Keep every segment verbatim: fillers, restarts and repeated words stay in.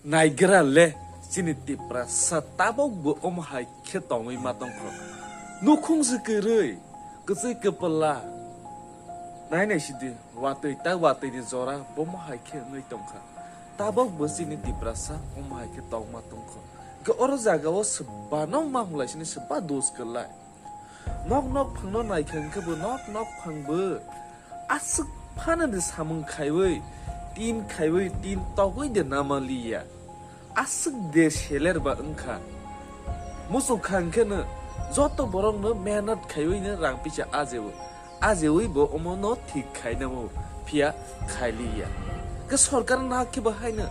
Naigra le, chini Tiprasa tabok bo omo hai khe tongwi ma tongkho. Nukhung se kwrwi, kwchwi kwpla. Nai nai sidi, watwi ta watwi ni jora bomo hai khe wngwi tongkha. Tabok bo chini Tiprasa omo hai khe tongma tongkho. Hwnkhe oro jaga o swba no ma hwnlai sini swba dos kwlai. Nok nok phangno naikha hwnkhe bo nok nok phang bo aswk phano de samung khaiwi, tin khaiwi, tin togwi de nama liya. Aswk de seler ba wngkha. Muchuk kha hwnkhe no joto borok no mehnat khaiwi no rang pisa ajeo. Ajewi bo omo no thik khainamo phiya khailiya. Ke sorkar na khe bo haino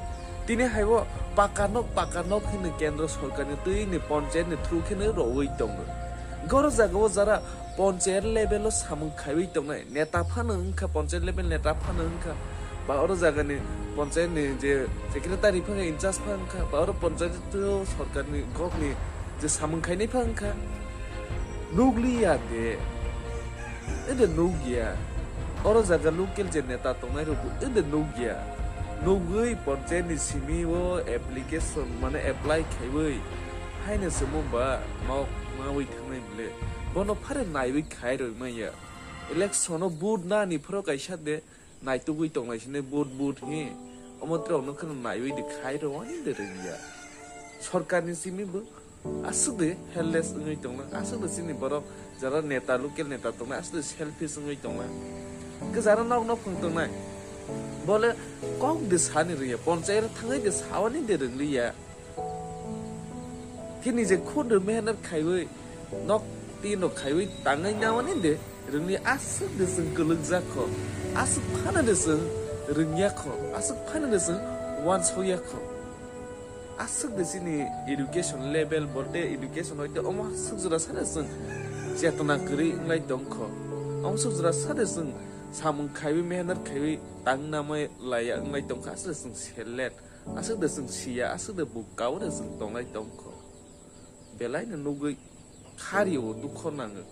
tini haibo paka nok, paka nok hino kendro sorkar ni twi ni ponchayat ni through khe no rowi tongo. Goro jaga o jara ponchayat level o samung khaiwi tongnai neta phano wngkha, ponchayat level neta phano wngkha. Ba oro jaga ni ponchayat ni je secretary phano in charge phano wngkha, ba oro ponchayat o sorkar ni gok ni je samung khainai phano wngkha. Nukliya de. Ede nukya. Oro jaga local je neta tongnai rok bo ede nukya. Nugwi ponchayat ni simi o application mane apply khaiwi haino se mung ba nok mawi thangnai bole. Bono phare naiwi khai roi manya. Election o vote nani phoro kaisa de naitugwi tongnai sini vote vote hi. Omo trok no kheno naiwi de khai roi ani de rwngya. Sorkar ni simi bo aswk de helpless wngwi tongna, aswk de chini borok jara neta, local neta tongna, aswk de selfish wngwi tongna. Ke jara nok nok phang tongnai, bole kok de sani rwya, ponchayat thangwi de sawani de rwngliya. Kini je khud de mehnat khaiwi, nok tin rok khaiwi tangwi nawani de rwngli aswk de chwng kwlwk jak kho, aswk phano de chwng rwngya kho, aswk phano de chwng wansokya kho. Aswk de chini education level, bolte education hoite omo aswk jora sade chwng chetona kwrwi wnglai tongkho. Omo aswk jora sade chwng samung khaiwi, mehnat khaiwi tang namai laiya wnglai tongkha, aswk de chwng selet, aswk de chwng siya, aswk de bukao de chwng tonglai tongkho. Belai no nugwi khario dukho nango.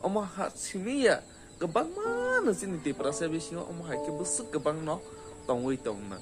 Omo ha simi ya kwbangma no chini Tiprasa bisingo omo hai khe bwswk kwbang no tongwi tongna.